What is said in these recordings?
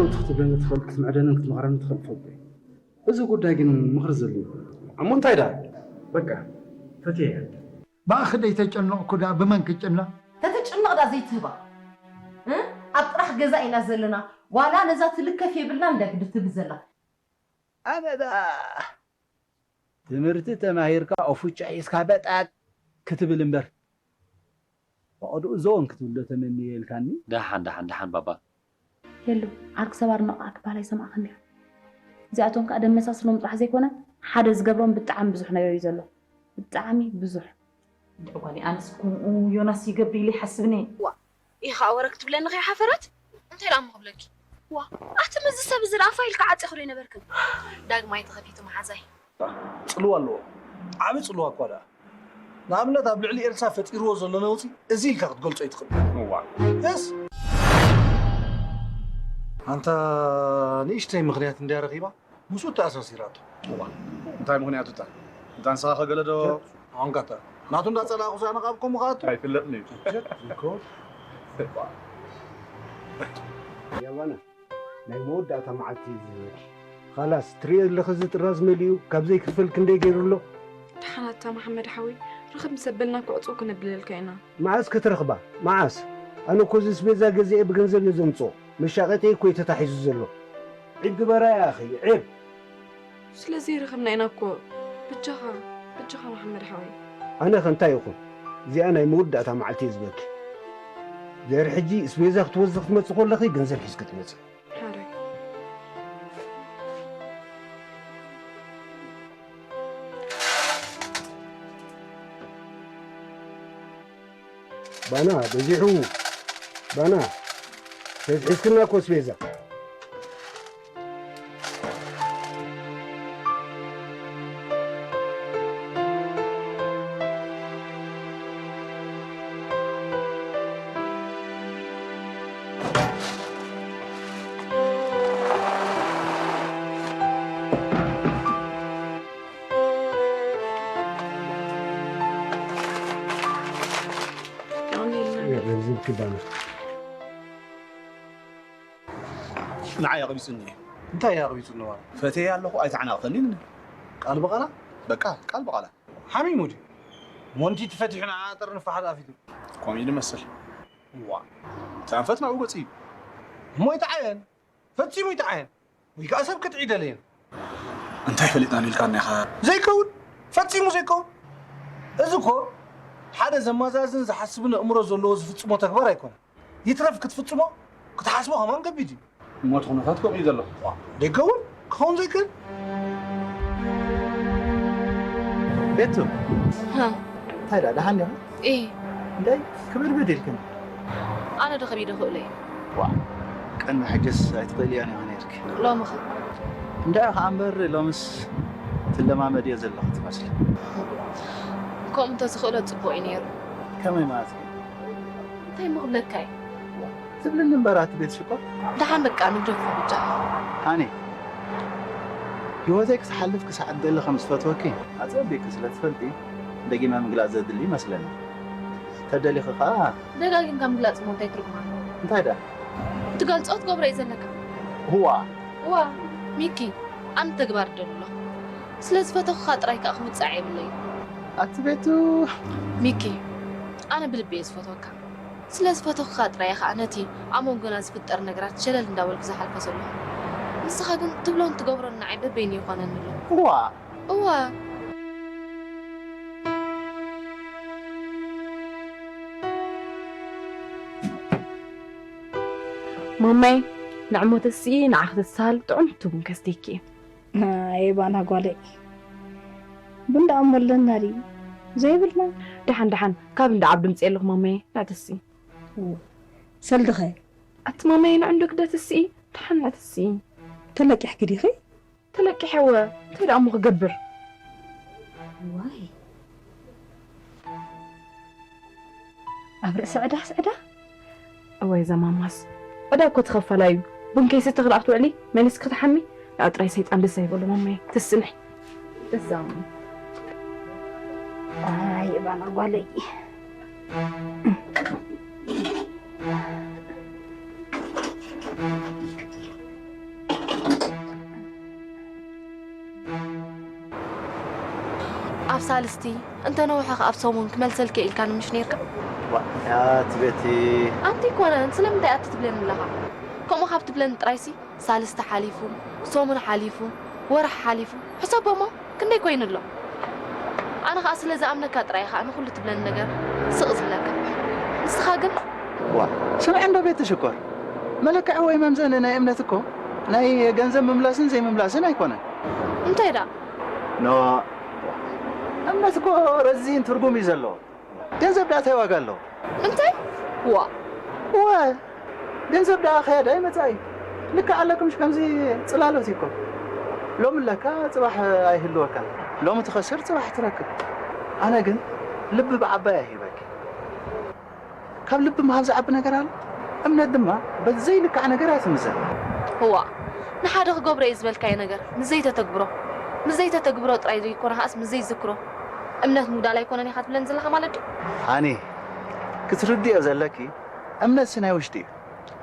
እቲ ክትብለኒ ትኽእል፣ ክትምዕደንን ክትመኽረንን ትኽእል ፎቶ እዩ። እዚ ጉዳይ ግን ምኽሪ ዘድልዩ። እሞ እንታይ ደኣ? በቃ፣ ፈትየያ። ብኣኺ ደይተጨነቕኩ ደኣ ብመን ክጭነቕ? ተትጭነቕ ደኣ ዘይትህባ? እ? ኣብ ጥራሕ ገዛ ኢና ዘለና። ዋላ ነዛ ትልከፍ የብልናን እንዳ ግዲ ትብል ዘላ። ኣነ ደኣ ትምህርቲ ተማሂርካ ኦፉጫ ሒዝካ በጣት ክትብል እምበር፣ ፈቐድኡ ዞን ክትብል ዶ ተመንየ ኢልካኒ? ደሓን፣ ደሓን፣ ደሓን ባባ። የሉ፣ ዓርኪ ሰባር ነቓዕ ክበሃል ኣይሰማዕካን ዲኻ? እዚኣቶም ከኣ ደመሳስሎም ጥራሕ ዘይኮነ፣ ሓደ ዝገብሮም ብጣዕሚ ብዙሕ ነገር እዩ ዘሎ። ብጣዕሚ ብዙሕ። እንድዒ ጓለይ፣ ኣነስ ከምኡ ዮናስ ይገብር ኢለ ይሓስብ ነይረ። ዋ፣ ኢኻ ወረ ክትብለኒ ከይሓፈረት? እንታይ ደኣ እሞ ክብለኪ? ዋ፣ ኣቲ ምስዚ ሰብ እዚ ደኣ ፋይል ክዓጽ ኢኹ ዶ ኣይነበርክን? ዳግማይ ተኸፊቱ መሓዛይ። ጽልዋ ኣለዎ። ዓቢ ጽልዋ እኳ ደኣ። ንኣብነት ኣብ ልዕሊ ኤልሳ ፈጢርዎ ዘሎ ነውጺ እዚ ኢልካ ክትገልጾ ኣይትኽእል። እዋ። የስ። ኣንታ ንእሽተይ ምኽንያት እንድያ ረኺባ ምስኡ ተኣሳሲራቶ። እዋ። እንታይ ምኽንያቱ እታ? እንታ ንስኻ ከገለ ዶ? ኣንካታ። ናቱ እንዳጸላእኩ ሳነ ካብ ከምኡ ከኣቱ? ኣይፍለጥን እዩ። ጀት ይኮን። እዋ። ያባና። ናይ መወዳእታ መዓልቲ እዩ ዝህበኪ። ኻላስ፣ ትርእዮ ኣለኺ፣ እዚ ጥራዝ መሊኡ፣ ካብ ዘይክፈል ክንደይ ገይሩ ኣሎ? ደሓን ኣታ መሓመድ ሓወይ፣ ርኽብ ምስ ኣበልና ክዕጾ ክነብለልካ ኢና። መዓስ ክትረኽባ? መዓስ? ኣነ እኮ እዚ ስቤዛ ገዚኤ ብገንዘብ እየ ዘምጽኦ። መሻቐጢ እኮ እዩ ተታሒዙ ዘሎ። ዒብ ግበራ፣ ያ ኣኺ፣ ዒብ። ስለ ዘይረኸብና ኢና እኮ። በጃኻ፣ በጃኻ መሓመድ ሓወይ። ኣነ ኸ እንታይ ይኹን? እዚኣ ናይ መወዳእታ መዓልቲ እየ ዝበኪ። ድሕሪ ሕጂ ስቤዛ ክትወዚ ክትመጽእ ከለኺ ገንዘብ ሒዝኪ ትመጺ። ሓራይ። ባና በዚሑ። ባና፣ ተዝሒዝክና እኮ ስቤዛ። ገንዘብ ክባና። ንዓይ ኣቕቢጹኒ እዩ። እንታይ እዩ ኣቕቢጹ ንዋ? ፈትየ ኣለኹ፣ ኣይተዓናቕፈኒ። ቃል ብቓላ? በቃ፣ ቃል ብቓላ። ሓሚሙ ድዩ? ሞንቲ ትፈቲሑ ንዓ ጥርንፋ ሓደ ኣፊቱ። ከምኡ ኢሉ መስል። ዋ። እቲ ኣንፈት ናብኡ ገጹ እዩ። እሞ ይተዓየን። ፈጺሙ ይተዓየን። ወይ ከኣ ሰብ ክትዒ ደለየን። እንታይ ፈሊጥና ኢልካኒ ኢኻ? ዘይከውን። ፈጺሙ ዘይከውን። እዚ እኮ ሓደ ዘማዛዝን ዝሓስብን ኣእምሮ ዘለዎ ዝፍጽሞ ተግባር ኣይኮነን። ይትረፍ ክትፍጽሞ፣ ክትሓስቦ ከማን ከቢድ እዩ። እሞ እቲ ኩነታት ከምኡ እዩ ዘሎ። ደገ እውን ክኸውን ዘይክእል። ቤቱ፣ ሃ። እንታይ ደኣ፣ ደሓን ዲኻ? እየ። እንታይ ክብድብድ ኢልክን? ኣነ ዶ ከቢደ ክእሎ እየ? ዋእ፣ ቅድሚ ሕጅስ ኣይትኽእልዮን ኢኺ ነይርኪ። ሎሚ ኸ? እንታይ ኸኣ እምበር፣ ሎምስ ትለማመድዮ ዘለኺ ትመስሊ። ከምኡ እንተዝኽእሎ ጽቡቕ እዩ ነይሩ። ከመይ ማለት እዩ? እንታይ እሞ ክብለካ እየ? ትብልኒ እምበር ኣቲ ቤት ሽኮር። ደሓን በቃ ንግደፎ ብጃኻ። ሃኒ፣ ህይወተይ ክስሓልፍ ክሳዕ እደሊ ከም ዝፈትወኪ ኣጸቢቕኪ ስለ ትፈልጢ፣ ደጊመ ምግላጽ ዘድሊ ይመስለኒ። ተደሊኺ ኸኣ ደጋጊምካ ምግላጽ እሞ እንታይ ትርጉም ኣለዎ? እንታይ ደኣ? ትገልጾ ትገብሮ እዩ ዘለካ። እዋ። እዋ፣ ሚኪ፣ ኣነ ተግባር እደሊ ኣለኹ። ስለ ዝፈተኹኻ ጥራይ ከኣ ክውጻዕ የብለይን። ኣቲ ቤቱ። ሚኪ፣ ኣነ ብልቢ እየ ዝፈትወካ። ስለ ዝፈተኹኻ ጥራይ እየ ኸኣ ነቲ ኣብ መንጎና ዝፍጠር ነገራት ሸለል እንዳበልኩ ዝሓልፎ ዘለኹ። ንስኻ ግን ትብሎን ትገብሮን ንዓይ በበይኑ ይኾነኒ ኣሎ። እዋ። እዋ። ማማይ፣ ንዕሞ ተስኢ ንዓኺ ተሳል ጥዑም ትቡን ከስተይኪ። ኣየ ባና ጓለይ። ቡን ደኣ እሞ ኣለና ድዩ? ዘይብልና? ደሓን፣ ደሓን፣ ካብ እንዳ ዓብዱ ምጽእ ኣለኹ ማማየ፣ ንዕተሲ። ው፣ ሰልዲ ኸ? ኣቲ ማማየ፣ ንዕንዶ ክደትሲ፣ ደሓን ንዕተሲ። ተለቂሕኪ ዲኺ? ተለቂሐ እወ፣ እንታይ ደኣ እሞ ክገብር? ዋይ። ኣብ ርእሲ ዕዳስ ዕዳ? እዋይ፣ እዛ ማማስ ዕዳ እኮ ትኸፈላ እዩ። ቡን ከይሰተኺ ደኣ ክትውዕሊ፣ መሊስኪ ክትሓሚ፣ ንዓ ጥራይ ሰይጣን ደስ ኣይበሎ ማማየ። ትስንሒ። እዛ ኣይ፣ እባና ጓለይ። ሳልስቲ፣ እንተ ነውሐ ከኣ ኣብ ሰሙን ክመልሰልኪ ኢልካኒ ምሽ ነይርካ? ያት ቤቲ ኣንቲ ኣይኮነን፣ ስለምንታይ ኣቲ ትብለኒ ኣለኻ? ከምኡ ካብ ትብለኒ ጥራይሲ፣ ሳልስቲ ሓሊፉ፣ ሰሙን ሓሊፉ፣ ወርሒ ሓሊፉ፣ ሕሰቦሞ ክንደይ ኮይኑ ኣሎ? ኣነ ከኣ ስለ ዝኣምነካ ጥራይ ከኣ ንኹሉ ትብለኒ ነገር ስቕ ዝብለካ። ንስኻ ግን ዋ ስምዒ እንዶ ቤቲ ሽኮር፣ መለክዒ ወይ መምዘኒ ናይ እምነት እኮ ናይ ገንዘብ ምምላስን ዘይምምላስን ኣይኮነን። እንታይ ደኣ? ኖ እምነት እኮ ረዚን ትርጉም እዩ ዘለዎ። ገንዘብ ደኣ እንታይ ዋጋ ኣለዎ? እንታይ? ዋ እወ ገንዘብ ደኣ ከያድ ኣይመጻኢ። ልክዕ ኣለኩምሽ ከምዚ ጽላሎት እዩ እኮ። ሎሚ ኣለካ ጽባሕ ኣይህልወካን። ሎሚ ትኸስር ጽባሕ ትረክብ። ኣነ ግን ልቢ ብዓባይ ሂበኪ። ካብ ልቢ ምሃብ ዝዓቢ ነገር ኣሎ። እምነት ድማ በዚ ዘይልካዕ ነገር ኣይትምዘን። እዋ ንሓደ ክገብሮ እየ ዝበልካዮ ነገር ምስ ዘይተተግብሮ፣ ምስ ዘይተተግብሮ ጥራይ ዘይኮነ ከኣስ ምስ ዘይዝክሮ እምነት ምጉዳል ኣይኮነን ኢኻ ትብለኒ ዘለኻ ማለት ድዩ? ሃኒ ክትርድዮ ዘለኪ እምነትሲ ናይ ውሽጢ እዩ።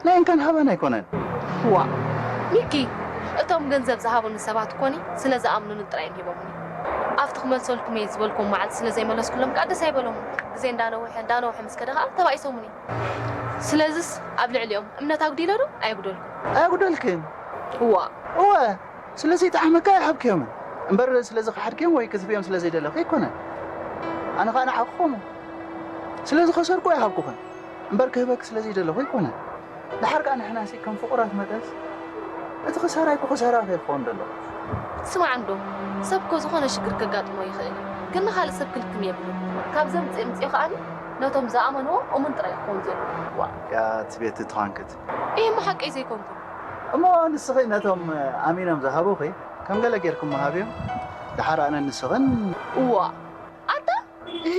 ናይ እንካን ሃባን ኣይኮነን። ዋ ሚኪ፣ እቶም ገንዘብ ዝሃቡኒ ሰባት ኮኒ ስለ ዝኣምኑኒ ጥራይ እዮም ሂቦምኒ። ኣብቲ ክመልሰልኩም እየ ዝበልኩም መዓልቲ ስለ ዘይመለስኩሎም ከዓ ደስ ኣይበሎምን። ግዜ እንዳነውሐ እንዳነውሐ ምስ ከደ ከዓ ተባኢሶምኒ። ስለዚስ ኣብ ልዕሊኦም እምነት ኣጉዲለ ዶ ኣየጉደልኩን? ኣየጉደልክን። እዋ እወ ስለ ዘይጠዓመካ ኣይሃብክዮምን እምበር ስለ ዝኸሓድክዮም ወይ ክትህብዮም ስለ ዘይደለኹ ኣይኮነን። ኣነ ከዓ ንዓኹ ከምኡ ስለ ዝኸሰርኩ ኣይሃብኩኽን እምበር ክህበኪ ስለ ዘይደለኹ ኣይኮነን። ደሓር ከዓ ንሕናሲ ከም ፍቑራት መጠንስ እቲ ክሳራይ ክሳራ ከይክኸውን ደሎ። ስማዕ እንዶ ሰብ እኮ ዝኾነ ሽግር ከጋጥሞ ይኽእል እዩ፣ ግን ንኻልእ ሰብ ክልክም የብሉን። ካብ ዘምፅእ ምፅኡ ከኣኒ ነቶም ዝኣመንዎ እሙን ጥራይ ክኸውን ዘለዎ። ዋ ያት ቤቲ ተዃንክት ይህ እሞ ሓቀይ ዘይኮንኩን እሞ ንስኺ ነቶም ኣሚኖም ዝሃቡኺ ከም ገለ ጌርኩም ምሃብዮም። ደሓር ኣነ ንስኽን እዋ ኣታ ይሄ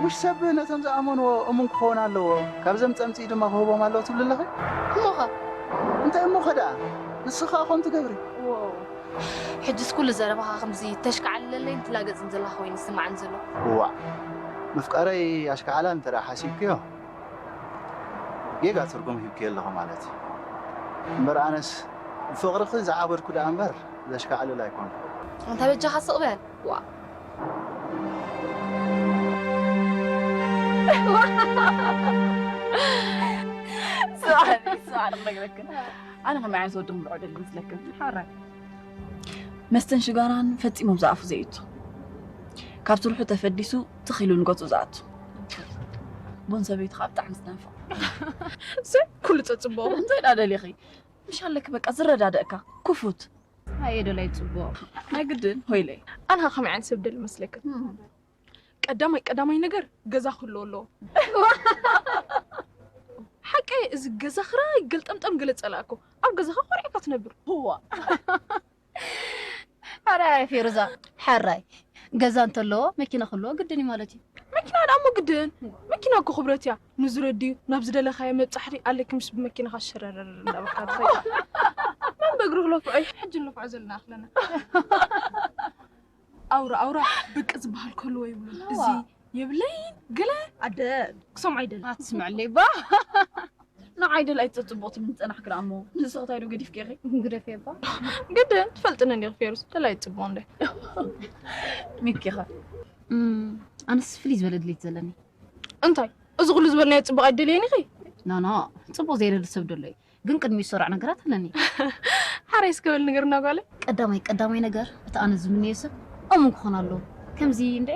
ሙሽ ሰብ ነቶም ዝኣመንዎ እሙን ክኸውን ኣለዎ፣ ካብ ዘምፀ ምፅኢ ድማ ክህቦም ኣለዎ ትብል ኣለኺ። እሞኸ እንታይ እሞኸ ደኣ ንስኻ ከም ትገብሪ። ሕጅስ ኩሉ ዘረባኻ ከምዚ ተሽካዓልለለይን ትላገፅን ዘለኻ ኮይኑ ዝስማዓኒ ዘሎ። እዋእ ምፍቃረይ ኣሽካዕላል እንተ ደኣ ሓሲብክዮ ጌጋ ትርጉም ሂብክዮ ኣለኹ ማለት እዩ። እምበር ኣነስ ብፍቕርኺ ዝዓበድኩ ደኣ እምበር ዘሽካዕልል ኣይኮንኩ። ኣንታ በጃኻ ስቕ በል። ዋ ስማዕኒ ስማዕኒ ክነግረክን ኣነ ከመይ ዓይነት ወዲ ክምርዖ ደሊ መስለክን ሓራይ መስተን ሽጋራን ፈጺሞም ዝኣፉ ዘይእቱ ካብ ስርሑ ተፈዲሱ ትኺሉ ንገጹ ዝኣቱ ቡን ሰበይቱ ከዓ ብጣዕሚ ዝናፍቕ ሰብ ኩሉ ጸጽቦ እንታይ ዳ ደሊኺ ምሽ ኣለኪ በቃ ዝረዳደእካ ክፉት ኣየ ደላይ ጽቡቕ ናይ ግድን ሆይለይ ኣንሃ ከመይ ዓይነት ሰብ ደሊ መስለክን ቀዳማይ ቀዳማይ ነገር ገዛ ክህልዎ ኣለዎ ሓቀ እዚ ገዛ ክራይ ገልጠምጠም ገለ ጸላእኮ ኣብ ገዛኻ ኮሪዕካ ትነብር ህዋ ኣረ ፌሩዛ ሓራይ ገዛ እንተለዎ መኪና ክህልዎ ግድን እዩ ማለት እዩ መኪና ደኣ እሞ ግድን መኪና እኮ ክብረት እያ ንዝረድዩ ናብ ዝደለኻዮ መብጻሕቲ ኣለኪ ምስ ብመኪናኻ ሸረረር እንዳበልካ ትኸይድ መን በእግሪ ክለፍዖ እዩ ሕጂ ንለፍዖ ዘለና ኣኽለና ኣውራ ኣውራ ብቅ ዝበሃል ከልዎ ይብሉን እዚ የብለይን ገለ ኣደ ክሰምዖ ኣይደልን ኣትስምዐለይ ባ ንዓይ ደል ኣይትፅቡቕ ትብሊ ዝፀናሕኪ ደኣ እሞ ንስኺ እንታይ ዶ ገዲፍኪ ኢኺ ግደፍ እባ ግድን ትፈልጥኒ እንዲኺ ፌሩስ ደል ኣይትፅቡቕ እንደ ሚኪኸ ኣነስ ፍልይ ዝበለ ድሌት ዘለኒ እንታይ እዚ ኩሉ ዝበልናዮ ፅቡቕ ኣይደልየን ኢኺ ኖ ኖ ፅቡቕ ዘይደሊ ሰብ ደሎ እዩ ግን ቅድሚኡ ዝሰርዖ ነገራት ኣለኒ ሓራይ እስከ በል ንገርና ጓለ ቀዳማይ ቀዳማይ ነገር እቲ ኣነ ዝምነዮ ሰብ እሙን ክኾን ኣለዎ ከምዚ እንደ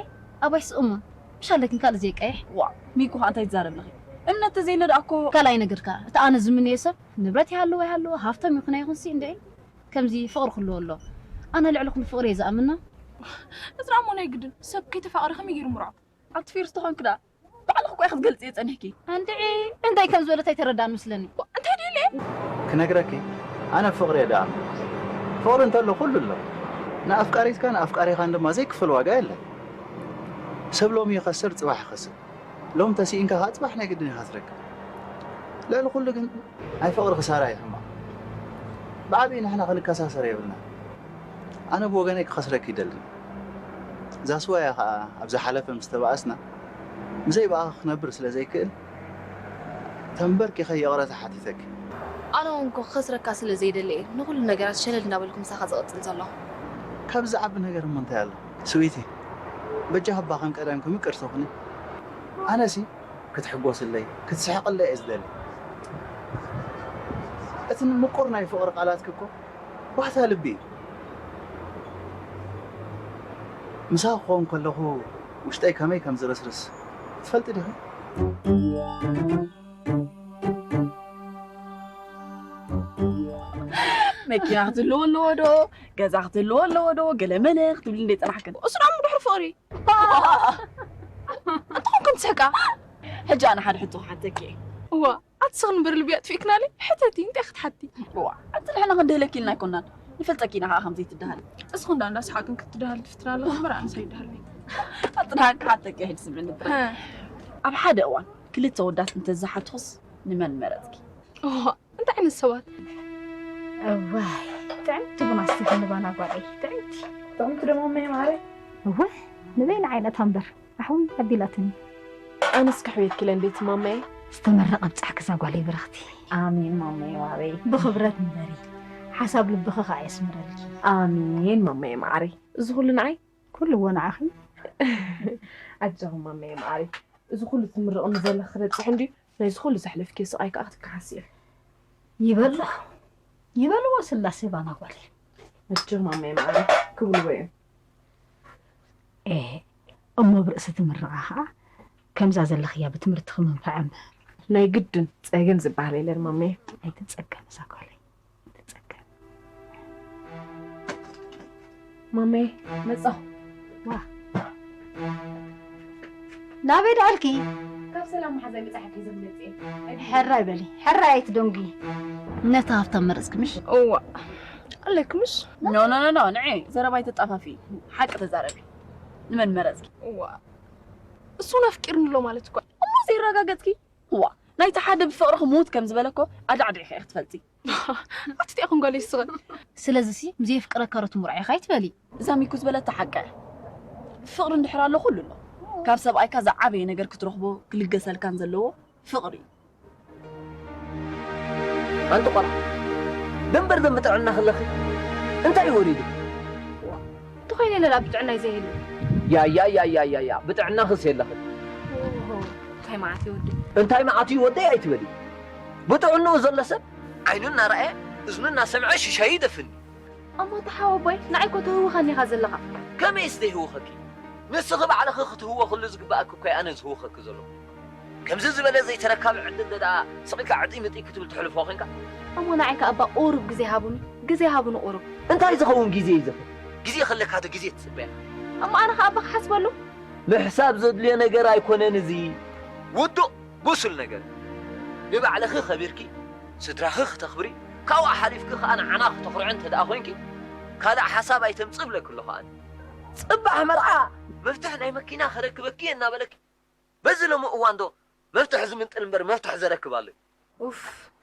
ኣባይስ እሙን ምሽ ኣለክን ካልእ ዘይቀይሕ ዋ ሚኩ ከዓ እንታይ ትዛረብ ኣለኺ እምነት ተዘይለ ደኣ እኮ ካልኣይ ነገር ከዓ እቲ ኣነ ዝምነዮ ሰብ ንብረት ይሃልዎ ይሃልዎ ሃፍቶም ይኹን ኣይኹንሲ እንደ ከምዚ ፍቕሪ ክህልዎ ኣሎ ኣነ ልዕሊ ኩሉ ፍቕሪ እየ ዝኣምና እዚ ደኣ እሞ ናይ ግድን ሰብ ከይተፋቐረ ከመይ ገይሩ ምርዖ ኣቲ ፌርስ ተኾንክ ደኣ ባዕልኺ እኮ ኢኺ ክትገልፅዮ ፀኒሕኪ እንድዒ እንታይ ከም ዝበለት ኣይተረዳን ምስለኒ እንታይ ድዩ ኢለ ክነግረኪ ኣነ ፍቕሪ እየ ደኣ ፍቕሪ እንተሎ ኩሉ ኣሎ ንኣፍቃሪትካን ኣፍቃሪኻን ድማ ዘይክፈል ዋጋ የለን ሰብ ሎሚ ይኸስር ፅባሕ ይኸስር ሎሚ ተሲኢንካ ከዓ ፅባሕ ናይ ግድን ኢኻ ትረክብ ልዕሊ ኩሉ ግን ናይ ፍቕሪ ክሳራ እዩ ሕማቕ ብዓብዪ ንሕና ክንከሳሰር የብልና ኣነ ብወገነይ ክኸስረኪ ይደልን እዛ ስዋ እያ ኸዓ ኣብ ዝሓለፈ ምስ ተባኣስና ብዘይ ብኣኺ ክነብር ስለ ዘይክእል ተንበርኪኸ ይቕረታ ሓቲተኪ። ኣነ እውን እኮ ክኸስረካ ስለ ዘይደሊ እየ ንኹሉ ነገራት ሸለል እንዳበልኩ ምሳኻ ዝቕጽል ዘለኹ። ካብዚ ዝዓቢ ነገር እሞ እንታይ ኣሎ ስዊቲ? በጃ ህባ ከም ቀደምኩም ይቅርታ ኩኒ። ኣነሲ ክትሕጎስለይ ክትስሕቅለይ እየ ዝደሊ። እቲ ምቁር ናይ ፍቅሪ ቃላትኪ እኮ ባህታ ልቢ እዩ። ምሳኺ ክኸውን ከለኹ ውሽጠይ ከመይ ከም ዝርስርስ ትፈልጢ ዲኺ? መኪና ክትህልዎ ኣለዎ ዶ? ገዛ ክትህልዎ ኣለዎ ዶ? ገለመለ ክትብል እንደ ይጸናሕክን። እሱ ደሞ ድሕሪ ፍቕሪ። እንተኾንኩም ትስሕቃ። ሕጂ ኣነ ሓደ ሕቶ ክሓተኪ እየ። እዋ ኣትስኽ ንበር ልቢ ኣጥፊእክናለይ። ሕተቲ እንታይ ክትሓቲ? እዋ ኣቲ ንሕና ክንደህለኪ ኢልና ኣይኮናን። ንፈልጠኪ ኢና ከዓ ከምዘይትደሃሊ። እስኹ እንዳ እንዳስሓቅን ክትደሃል ትፍትና ኣለኹ እምበር ኣነስ ኣይደሃልኩ። ኣቲ ንሓቂ ክሓተኪ እየ ሕጂ ስምዕኒ ጥራይ። ኣብ ሓደ እዋን ክልተ ወዳት እንተዝሓትኹስ ንመን መረጽኪ? እዋ እንታይ ዓይነት ሰባት? እዋይ ጥዕምቲ ቡና ኣስቲኺ ንባና ጓለይ ጥዕምቲ። ጥዕምቲ ደሞ መይ ማረ። እወ ንበይና ዓይነታ እምበር ኣሕውይ ኣቢላትኒ። ኣነስ ከሕውየኪ ኢለ እንዴት ማማየ። ዝተመረቐ ብጻሕኪ እዛ ጓለይ ብርኽቲ። ኣሜን ማማየ ማረይ። ብኽብረት ንበሪ። ሓሳብ ልብኺ ኸዓ የስምረልኪ። ኣሜን ማማየ ማዓረይ። እዚ ኩሉ ንዓይ? ኩሉ እዎ ንዓኺ። ኣጆኺ ማማየ ማዓረይ። እዚ ኩሉ ትምርቕኒ ዘለኺ ክበጽሕ እንድዩ ናይዚ ኩሉ ዘሕለፍክዮ ስቓይ ከኣ ክትከሓሲ ኢኺ። ይበሎ ይበልዎ ስላሴ ባና ጓለይ። ኣጆኺ ማማየ ማዓረይ ክብልዎ እዮም። ኤ እሞ ብርእሲ ትምርቓ ኸዓ ከምዛ ዘለኽያ ብትምህርትኺ ምንፋዕ እምበር። ናይ ግድን ጸገም ዝበሃል የለን ማመየ። ኣይትጸገም እዛ ጓለይ ኣይትጸገም። ማመየ መጻኹ። ዋ ናበይ ደኣልኪ? ካብ ሰላም መሓዛይ መጻሕኪ ዘምለጽ እየ። ሕራይ በሊ ሕራይ ኣይትደንጉ። ነታ ሃፍታም መረጽኪ ምሽ? እዋ ኣለኪ ምሽ? ኖ ኖ ኖ ኖ ንዒ ዘረባ ኣይተጣፋፊ ሓቂ ተዛረቢ። ንመን መረጽኪ? እዋ እሱ ኣፍቂርኒ ኣሎ ማለት እኮ። እሞ ዘይረጋገጽኪ? እዋ ናይቲ ሓደ ብፍቕሪ ክሙት ከም ዝበለ እኮ ኣዳዕዲዕኺ ኢኺ ትፈልጢ። ኣትስቲኣኹም ጓለይ ስኽን። ስለዚሲ ምስ ዘየፍቅረካ ዶ ትምርዖ ኢኻ ኣይትበሊ። እዛ ሚኩ ዝበለታ ሓቂ እያ። ፍቕሪ እንድሕር ኣሎ ኩሉ ኣሎ። ካብ ሰብኣይካ ዝዓበየ ነገር ክትረኽቦ ክልገሰልካን ዘለዎ ፍቕሪ እዩ። ኣንቲ ቆልዓ ደንበር ደም ብጥዕና ከለኺ እንታይ እዩ ወሪዱ? እንተኾይነ ለላ ብጥዕናይ ዘይህሉ። ያያያያያያ ብጥዕናኽስ የለኽን። እንታይ መዓት ይወዲ። እንታይ መዓት እዩ ወደይ ኣይትበሊ። ብጥዕንኡ ዘሎ ሰብ ዓይኑ እናረኣየ እዝኑ እናሰምዐ ሽሻይ ይደፍን እዩ። ኣሞ ተሓወቦይ ንዓይ እኮ ትህውኸኒ ኢኻ ዘለኻ። ከመይስ ዘይህውኸኪ? ንስኺ ባዕልኺ ክትህወኽሉ ዝግባኣኪ እኮ ኣነ ዝህውኸኪ ዘለኹ። ከምዚ ዝበለ ዘይተረካቢ ዕድል ደኣ ስቒልካ ዕጢ ምጢ ክትብል ትሕልፎ ኮንካ? ኣሞ ንዓይ ከኣ እባ ቁሩብ ግዜ ሃቡኒ፣ ግዜ ሃቡኒ ቁሩብ። እንታይ ዝኸውን ግዜ እዩ ዘኽል? ግዜ ከለካ ዶ ግዜ ትጽበያ? ኣሞ ኣነ ከኣ እባ ክሓስበሉ። ምሕሳብ ዘድልዮ ነገር ኣይኮነን እዚ። ውዱእ ብሱል ነገር እዩ። ንባዕልኺ ከቢርኪ፣ ስድራኺ ክተኽብሪ፣ ካብኡ ሓሊፍኪ ከኣ ንዓና ክተኹርዒ እንተ ደኣ ኮይንኪ፣ ካልእ ሓሳብ ኣይተምጽእ እብለኪ ኣለኹ ኣነ። ጽባሕ መርዓ መፍትሕ ናይ መኪና ከረክበኪ እየ እናበለኪ፣ በዚ ሎሚ እዋን ዶ መፍትሕ ዝምንጥል እምበር መፍትሕ ዘረክብ ኣሎ እዩ? ኡፍ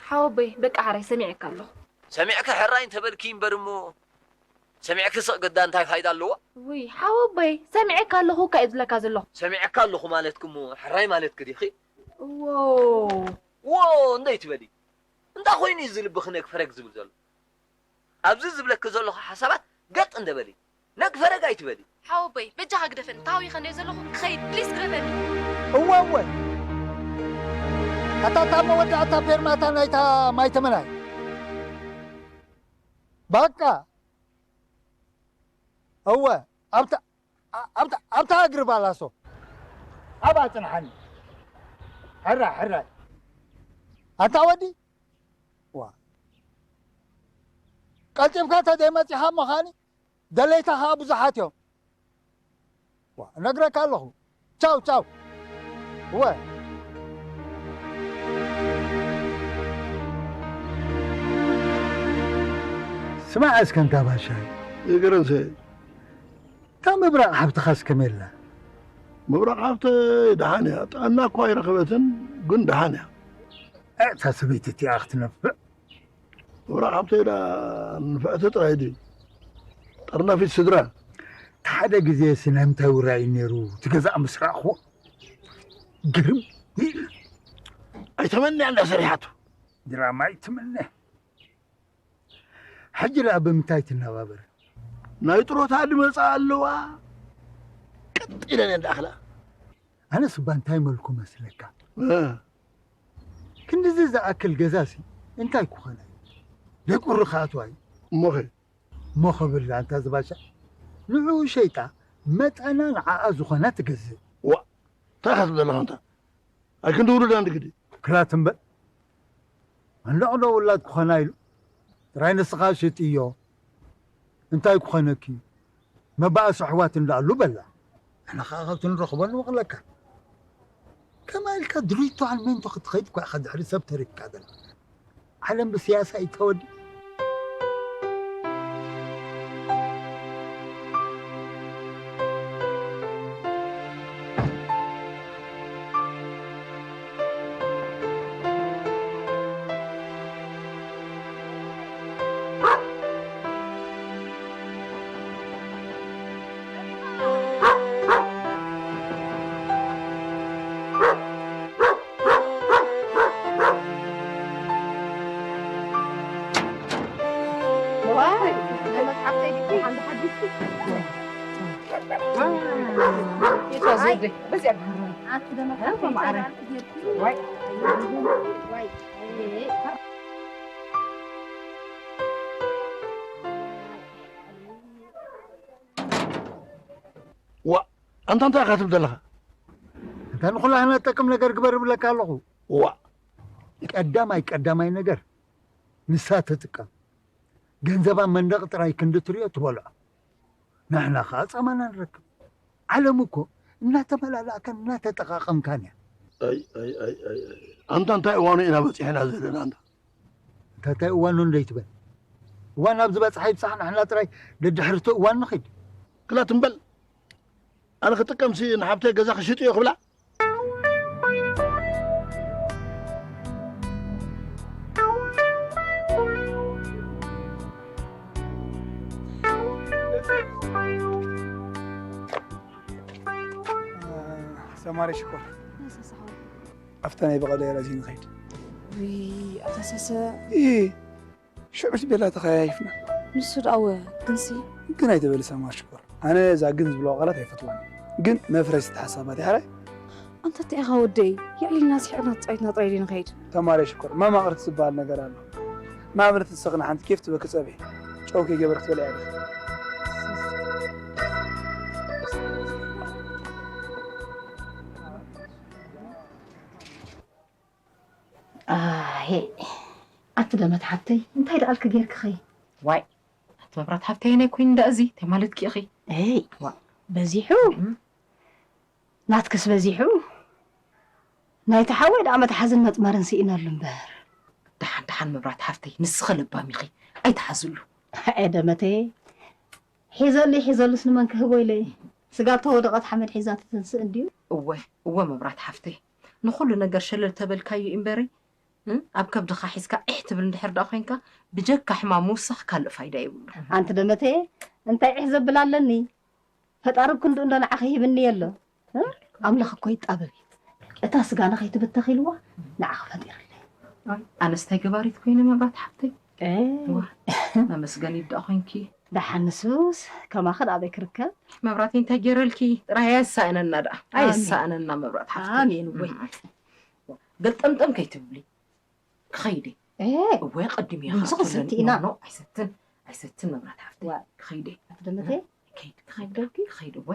ሓወቦይ በቃ ሕራይ ሰሚዐካ ኣለኹ። ሰሚዕኪ ሕራይ እንተበልኪ እምበር እሞ ሰሚዕኪ ስቕ ግዳ እንታይ ፋይዳ ኣለዎ? ውይ ሓወቦይ ሰሚዐካ ኣለኹ እካ እየ ዝብለካ ዘለኹ። ሰሚዐካ ኣለኹ ማለትኪ እሞ ሕራይ ማለትኪ ዲኺ? እዎ እዎ እንዶ ኣይትበሊ። እንታይ ኮይኑ እዩ እዚ ልብኺ ነግ ፈረግ ዝብል ዘሎ? ኣብዚ ዝብለኪ ዘለኹ ሓሳባት ገጥ እንደ በሊ። ነግ ፈረግ ኣይትበሊ። ሓወቦይ በጃኻ ግደፈኒ ተሃዊኸ እንድየ ዘለኹ ክኸይድ ፕሊስ ግደፈኒ። እወ እወ ኣታ እታ መወዳእታ ፌርማታ ናይታ ማይ ተመናይ ባቃ እወ ኣብታ ኣብታ ኣብታ እግሪ ባላሶ ኣብኣ ጽንሓኒ ሕራይ ሕራይ ኣታ ወዲ ዋ ቀልጢፍካ ተዘይመጺኻ ምዃኒ ደለይታ ኸኣ ብዙሓት እዮም። ዋ እነግረካ ኣለኹ። ቻው ቻው። እወ ስማዕ እስከ እንታ ባሻይ። ይግርንሰ። እታ ምብራቕ ሓብትኻስ ከመይ ኣላ? ምብራቕ ሓብተይ ደሓን እያ። ጥዕና እኳ ኣይረኸበትን ግን ደሓን እያ። እታ ሰበይቲ እቲኣ ክትነፍዕ። ምብራቕ ሓብተይ ደኣ ንፍዕቲ ጥራይ ድዩ? ጠርናፊት ስድራ። እቲ ሓደ ግዜሲ ናይ ምንታይ ውራይ እዩ ነይሩ እቲ ገዛእ ምስ ረኣኽዎ? ግርም ኢሉ። ኣይተመንያ እንዳ ሰሪሓቶ። ድራማ ኣይትምነ። ሕጂ ደኣ ብምንታይ ትነባበር? ናይ ጥሮታ ድመጻ ኣለዋ። ኢለን እየን ደኣኽላ። ኣነስ እባ እንታይ መልኩ መስለካ? ክንድዚ ዝኣክል ገዛሲ እንታይ ክኾነ? ደቁሪ ክኣትዋ እዩ። እሞኸ? እሞ ክብል ኣንታ ዝባሻ ንዕኡ ሸይጣ መጠና ንዓኣ ዝኾና ትገዝእ። ዋ፣ እንታይ ኢኻ ትብል ዘለኻ ኣንታ? ኣይክንዲ ውሉድ ኣንዲ ግዲ። ክላት እምበር መንደቕ ዶ ውላድ ክኾና ኢሉ ጥራይ ንስኻ ሽጥዮ። እንታይ ክኾነኪ? መባእሲ ኣሕዋት እንዳኣሉ በላ። ንሕና ኸዓ ካብቲ ንረኽቦ ንወቕለካ። ከማይ ኢልካ ድሪቶ ኣልሜንቶ ክትኸይድ እኳ ኢኻ ድሕሪ ሰብ ተሪፍካ ዘላ። ዓለም ብስያሳ እዩ ተወዲ። ዋ፣ ኣንታ እንታይ ኢኻ ትብል ዘለኻ? እንታ ንኹላህና ጠቅም ነገር ግበር እብለካ ኣለኹ። ዋ፣ ቀዳማይ ቀዳማይ ነገር ንሳ ትጥቀም። ገንዘባ መንደቕ ጥራይ ክንዲ ትሪኦ ትበልዖ። ንሕና ኸዓ ጻማና ንረክብ። ዓለም እኮ እናተመላላእካን እናተጠቓቐምካን እያ። ኣይ፣ ኣይ፣ ኣይ፣ ኣይ፣ ኣይ። ኣንታ እንታይ እዋኑ ኢና በጺሕና ዘለና ኣንታ? እንታ እንታይ እዋኑ እንዶ ይትበል? እዋን ኣብ ዝበጽሓ ይብጻሕ፣ ንሕና ጥራይ ደድሕርቲ እዋን ንኺድ። ክላት እምበል። ኣነ ክጥቀምሲ ንሓብተይ ገዛ ክሽጥ እዮ ክብላ? ሰማሪ ሽኮር። ኣብታ ናይ በቐለ ረዚ ንኸይድ። ውይ፣ ኣታ ሰሰ። እይ፣ ሽዑስ ቤላ ተኸያይፍና። ንሱ ደኣ እወ፣ ግንሲ። ግን ኣይትበሊ ሰማር ሽኮር። ኣነ እዛ ግን ዝብለዋ ቃላት ኣይፈትዋን። ግን መፍረሲት ሓሳባት እያ፣ ሕራይ? ኣንታ እንታይ ኢኻ ወደይ? የዕሊልና ስሒቕና ተጻዊትና ጥራይ ድዩ ንኸይድ? ተማሪ ሽኮር፣ መማቕርቲ ዝበሃል ነገር ኣሎ። ንኣብነት ንስኽና ሓንቲ ኬፍ ትበኪ ጸብሒ። ጨው ከይገበርክ ትበልዕያ ዲኺ? ኣሄ፣ ኣቲ ደመት ሓብተይ፣ እንታይ ደኣልኪ ጌርኪ ኸይ? ዋይ፣ ኣቲ መብራት ሓብተይ፣ ናይ ኮይኑ እንዳ እዚ፣ እንታይ ማለትኪ ኢኺ? ኤይ፣ ዋ። በዚሑ? እም። ናትክስ በዚሑ? ናይቲ ሓወይ ደኣ መትሓዝን መጥመርን ስኢነሉ እምበር። ደሓን፣ ደሓን መብራት ሓብተይ፣ ንስኺ ለባም ኢኺ፣ ኣይትሓዝሉ። ኣየ ደመተይ፣ ሒዘሉ፣ ሒዘሉስ ንመን ክህቦ ኢለ? ስጋብ ተወደቐት ሓመድ ሒዛ ትተንስእ እንድዩ። እወ፣ እወ መብራት ሓፍተይ፣ ንኹሉ ነገር ሸለል ተበልካዮ እምበሪ፣ እ፣ ኣብ ከብድኻ ሒዝካ ዒሕ ትብል እንድሕር ደኣ ኮይንካ፣ ብጀካ ሕማም ምውሳኽ ካልእ ፋይዳ የብሉን። ኣንቲ ደመተየ፣ እንታይ ዒሕ ዘብል ኣለኒ? ፈጣሪ ክንድኡ እንዶ ንዓኺ ሂብኒ የሎ። እ? ኣምላኽ እኮ ይጣበብ እዩ። እታ ስጋና ከይትብተኽ ኢልዋ ንዓኺ ፈጢርለይ። ኣይ፣ ኣነስ እንታይ ገባሪት ኮይነ መብራት ሓፍተይ? ኤ። ዋ፣ መመስገኒት ደኣ ኮይንኪ። ደሓን ንሱስ ከማኺ ደኣ ኣበይ ክርከብ? መብራተይ እንታይ ገይረልኪ? ጥራይ ኣየሳእነና ደኣ። ኣሜን። ኣየሳእነና መብራት ሓፍተይ። ኣሜን ወይ። እም። ገልጠምጠም ከይትብሊ። ክኸይድ እየ። ኤ። እወ፣ ቀዲመ ድምፂ ኢኻ ክትብለኒ። ክንሰቲ ኢና። ኖ፣ ኖ፣ ኣይሰትን። ኣይሰትን መብራት ሓፍተይ። ዋ። ክኸይድ እየ። ኣቲ ደመተይ? ከይድ፣ ክኸይድ፣ ክኸይድ፣ እወ።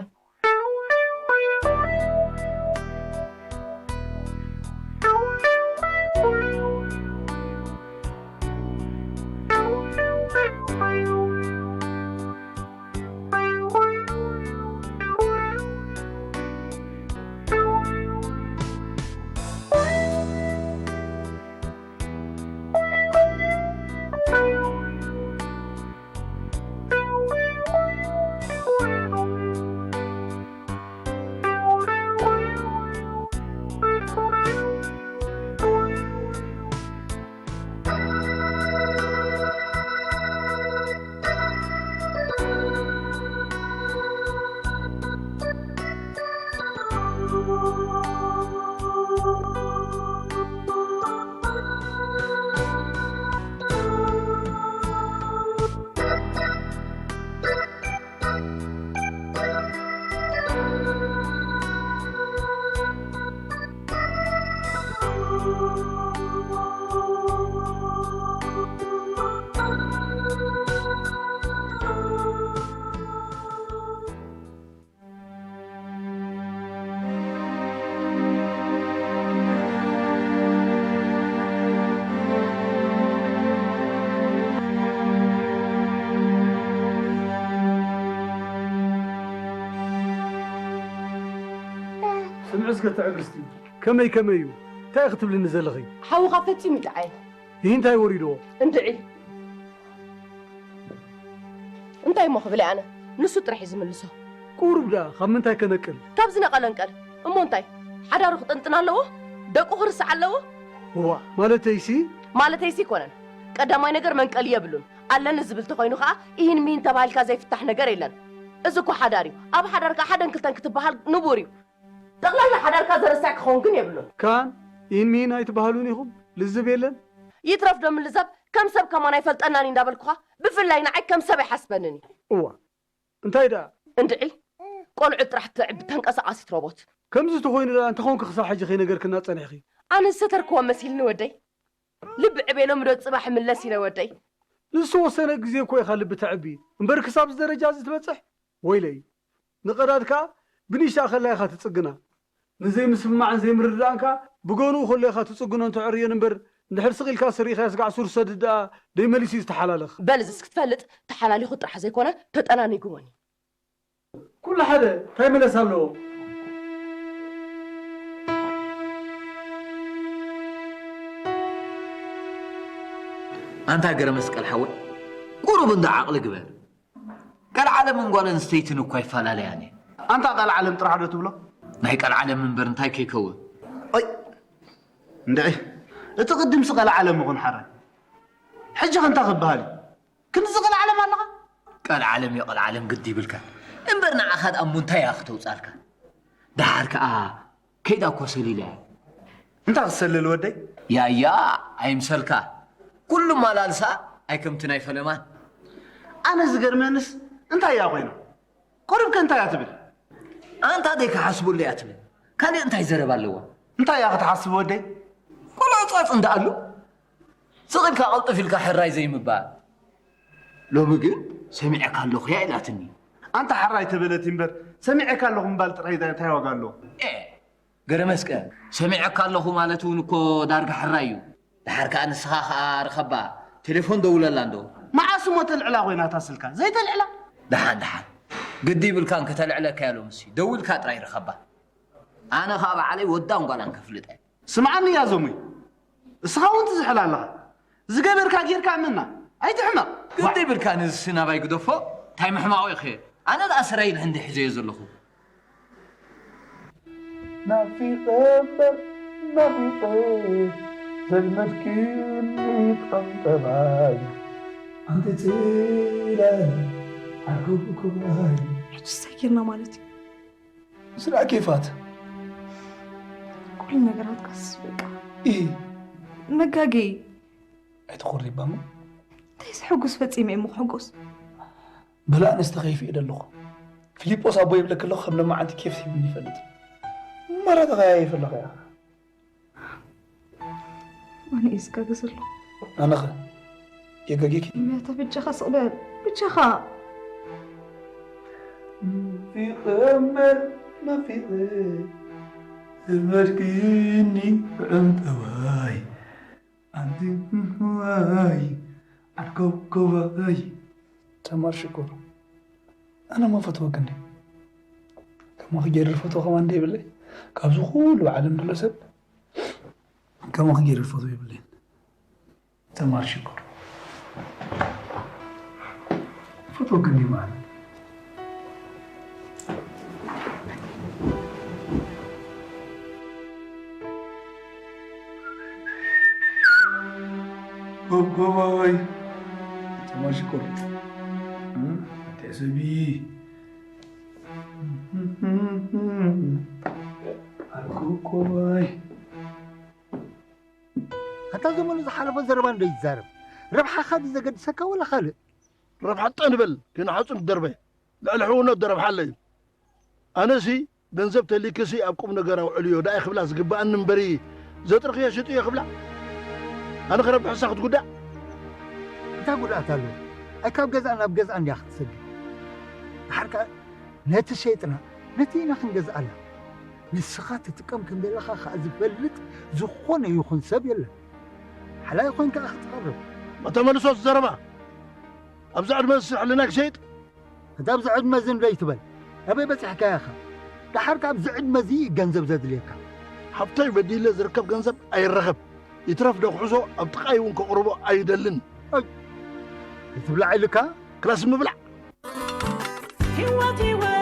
እስከ ትዕግስቲ፣ ከመይ ከመይ እዩ? እንታይ ክትብልኒ ዘለኺ? ሓውኻ ፈጺሙ ይጥዓየ። ይህ እንታይ ወሪድዎ? እንድዒ። እንታይ እሞ ክብል ኣነ? ንሱ ጥራሕ እዩ ዝምልሶ። ቁሩብ ደኣ ካብ ምንታይ ከነቅል? ካብ ዝነቐለ እንቀል። እሞ እንታይ? ሓዳሩ ክጥንጥን ኣለዎ? ደቁ ክርስዕ ኣለዎ? እዋ፣ ማለተይሲ? ማለተይሲ ኣይኮነን። ቀዳማይ ነገር መንቀሊ የብሉን። ኣለኒ ዝብል ተኾይኑ ከኣ፣ ኢሂን ሚሂን ተባሂልካ ዘይፍታሕ ነገር የለን። እዚ እኮ ሓዳር እዩ። ኣብ ሓዳር ከኣ ሓደን ክልተን ክትበሃል ንቡር እዩ። ጠቕላላ ሓዳርካ ዘረስዕ ክኸውን ግን የብሉን። ካን ኢሂን ሚሂን ኣይትበሃሉን ኢኹም? ልዝብ የለን? ይትረፍ ዶ ምልዛብ? ከም ሰብ ከማን ኣይፈልጠናን እዩ እንዳበልኩኻ፣ ብፍላይ ንዓይ ከም ሰብ ኣይሓስበንን እዩ። እዋ፣ እንታይ ደኣ? እንድዒ፣ ቆልዑ ጥራሕ ተዕቢ ተንቀሳቓሲት ሮቦት። ከምዚ ተኾይኑ ደኣ እንተኾንኪ ክሳብ ሕጂ ከይነገርክና ጸኒሕኺ? ኣነ ዝሰተርክዎ መሲልኒ ወደይ። ልቢ ዕቤ ሎሚ ዶ ጽባሕ ይምለስ ኢለ ወደይ። ንዝተወሰነ ግዜ እኮ ኢኻ ልቢ ተዕቢ፣ እምበር ክሳብ እዚ ደረጃ እዚ ትበጽሕ? ወይለይ፣ ንቐዳድ ከኣ ብኒሻ ከላ ኢኻ ትጽግና። ንዘይምስምማዕን ዘይምርድዳእን ከኣ ብገንኡ ከሎ ኢኻ ትጽግኖን ተዕርዮን እምበር፣ እንድሕር ስቕ ኢልካ ስሪኻ ስጋዕ ሱር ሰድድ ደኣ ደይመሊሱ እዩ ዝተሓላለኽ። በል እዝስ ክትፈልጥ፣ ተሓላሊኹ ጥራሕ ዘይኮነ፣ ተጠናኒጉ እውን እዩ። ኩሉ ሓደ፣ እንታይ መለስ ኣለዎ? ኣንታ ገረ መስቀል ሓወይ፣ ቁሩብ እንዳ ዓቕሊ ግበር። ቀልዓለምን ጓል ኣንስተይትን እኳ ይፈላለያን እየን። ኣንታ ቀልዓለም ጥራሕ ዶ ትብሎ? ናይ ቀልዓለም እምበር እንታይ ከይከውን? ኦይ፣ እንድዒ፣ እቲ ቅድምሲ ቀልዓለም ይኹን ሓራይ። ሕጂ ከ እንታይ ክበሃል እዩ? ክንድዚ ቀልዓለም ኣለኻ? ቀልዓለም እዮ ቀልዓለም ግዲ ይብልካ። እምበር ንዓኻ ደኣ እሞ እንታይ እያ ክተውጻልካ? ደሓር ከኣ ከይዳ እኮ ሰሊላ እያ። እንታይ ክትሰልል ወደይ? ያያ፣ ኣይምሰልካ። ኩሉ ማላልሳ ኣይከምቲ ናይ ፈለማን። ኣነ ዝገርመንስ እንታይ እያ ኮይና? ቁሩብ ከ እንታይ እያ ትብል? ኣንታ ደይ ክሓስቡሉ እያ ትብል። ካልእ እንታይ ዘረባ ኣለዋ? እንታይ እያ ክትሓስብ ወደይ? ቆልዑ ጻጽ እንዳኣሉ ስቕ ኢልካ ቅልጥፍ ኢልካ ሕራይ ዘይምባል። ሎሚ ግን ሰሚዐካ ኣለኹ እያ ኢላትኒ። ኣንታ ሕራይ ተበለት እምበር ሰሚዐካ ኣለኹ ምባል ጥራይ እንታይ ዋጋ ኣለዎ? ኤ፣ ገረመስቀል፣ ሰሚዐካ ኣለኹ ማለት እውን እኮ ዳርጋ ሕራይ እዩ። ደሓር ከኣ ንስኻ ከኣ ርኸባ፣ ቴሌፎን ደውለላ እንዶ። መዓስ እሞ ተልዕላ ኮይና እታ ስልካ? ዘይተልዕላ? ደሓን፣ ደሓን። ግዲ ይብልካን ከተልዕለካ እያ ሎምሲ። ደዊልካ ጥራይ ርኸባ። ኣነ ከኣ ባዕለይ ወዳን ጓላን ከፍልጠ። ስምዓኒ እያ ዞሙይ። እስኻ እውን ትዝሕል ኣለኻ። ዝገበርካ ጌርካ እመና። ኣይትሕመቕ። ግዲ ይብልካ ንዝሲ ናባይ ግደፎ። እንታይ ምሕማቑ ኢኸ? ኣነ ደኣ ስረይ ኢለ እንዲ ሒዘዮ ዘለኹ። ናፊቐ እምበር ናፊቐ ዘልመድክኒ ጥዑም ጠባይ። ኣንቲ ጽላል ዓርኩብኩባይ። ሕጂ እንታይ ጌርና ማለት እዩ? ስራዕ ኬፋት። ኩሉ ነገራትካስ በቃ። ኢሂ። መጋገዪ። ኣይትኹሪ እባ እሞ። እንታይ ሕጉስ ፈጺመ እሞ ክሕጎስ? በላ ኣነስ ተኸይፈ ኢለ ኣለኹ። ፊሊጶስ ኣቦ ይብለኪ ኣለኹ፣ ከም ሎማዓንቲ ኬፍ ሂብኒ ይፈልጥ። ማራ ተኸያይፍ ኣለኻ ኢኻ። ኣነ እየ ዝጋገ ዘለኹ። ኣነኸ የጋጊኪ? ሚያታ በጃኻ ስቕ በል፣ በጃኻ። ናፊቐ እምበር ናፊቐ፣ ዘልመድክኒ ጥዑም ጠባይ። ኣንቲ ዋይ፣ ዓርኮብኮባይ። ተማር ሽኮር፣ ኣነ እሞ ፈትወኪ እንዴ? ከማኺ ገይሩ ዝፈትዎ ከማን እንደ ይብለይ? ካብዚ ኩሉ ብዓለም ዘሎ ሰብ ከማኺ ገይሩ ዝፈትዎ የብለይን። ተማር ሽኮር፣ ፈትወኪ እንዴ ማለት? ኮብኮባይ፣ ተማር ሽኮር፣ እ፣ እንታይ ሰብ እዩ? ኮብኮባይ። ኣታ ዘመኑ ዝሓለፎ ዘረባ እንዶ ይዛረብ። ረብሓኻ ድዩ ዘገድሰካ ወላ ካልእ? ረብሓ ጠን በል፣ ከይነሓጹ ንደርበ። ልዕሊ ሕውነት ዶ ረብሓ ኣሎ እዩ? ኣነሲ ገንዘብ ተሊክሲ ኣብ ቁም ነገር ኣውዕልዮ ዳኣ ክብላ ዝግብኣኒ እምበሪ፣ ዘጥርኽዮ ሽጥዮ ክብላ? ኣነ ክረብሕ እሳ ክትጉዳእ? እንታይ ጉድኣት ኣለዎ? ኣይ ካብ ገዛ ናብ ገዛ እንድያ ክትሰግር። ድሓር ከኣ ነቲ ሸይጥና ነቲ ኢና ክንገዝኣላ። ንስኻ ትጥቀም ከም ዘለኻ ከኣ ዝፈልጥ ዝኾነ ይኹን ሰብ የለን። ሓላይ ኮይንካ ኢኻ ትቐርብ። መተመልሶ እቲ ዘረባ። ኣብዚ ዕድመ እዚ ሕልናይ ክሸይጥ? ኣንታ ኣብዚ ዕድመ እዚ እንዶ ኣይትበል። ኣበይ በጺሕካያ ኢኻ? ደሓር ካብዚ ዕድመ እዚ ገንዘብ ዘድልየካ። ሃብተይ በዲለ ዝርከብ ገንዘብ ኣይረኸብ። ይትረፍ ዶ ክሕዞ ኣብ ጥቓይ እውን ከቕርቦ ኣይደልን። ኣይ፣ ክትብላዕ ኢልካ ክላስ ምብላዕ። ህይወት ህይወት